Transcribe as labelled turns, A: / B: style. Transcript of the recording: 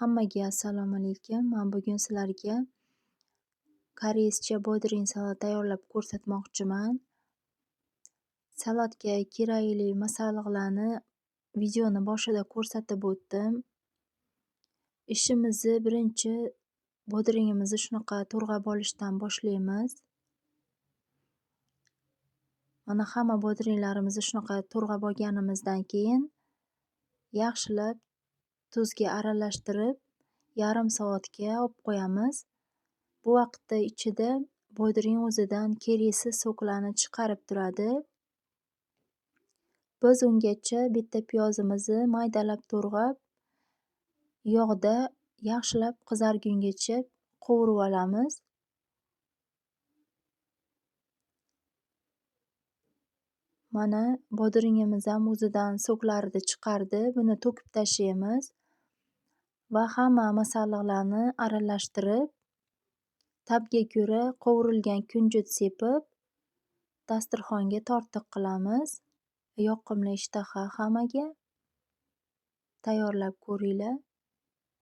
A: Hammaga assalomu alaykum. Men bugun sizlarga koreyscha bodring salat tayyorlab ko'rsatmoqchiman. Salatga kerakli masalliqlarni videoni boshida ko'rsatib o'tdim. Ishimizni birinchi bodringimizni shunaqa to'g'rab olishdan boshlaymiz. Mana hamma bodringlarimizni shunaqa to'g'rab olganimizdan keyin yaxshilab tuzga aralashtirib, yarim soatga olib qo'yamiz. Bu vaqtda ichida bodring o'zidan keraksiz soklarni chiqarib turadi. Biz ungacha bitta piyozimizni maydalab to'g'rab, yog'da yaxshilab qizargungacha qovurib olamiz. Mana bodringimiz ham o'zidan soklarini chiqardi. Buni to'kib tashlaymiz va hamma masalliqlarni aralashtirib, ta'bga ko'ra qovurilgan kunjut sepib, dasturxonga tortiq qilamiz. Yoqimli ishtaha hammaga. Tayyorlab ko'ringlar.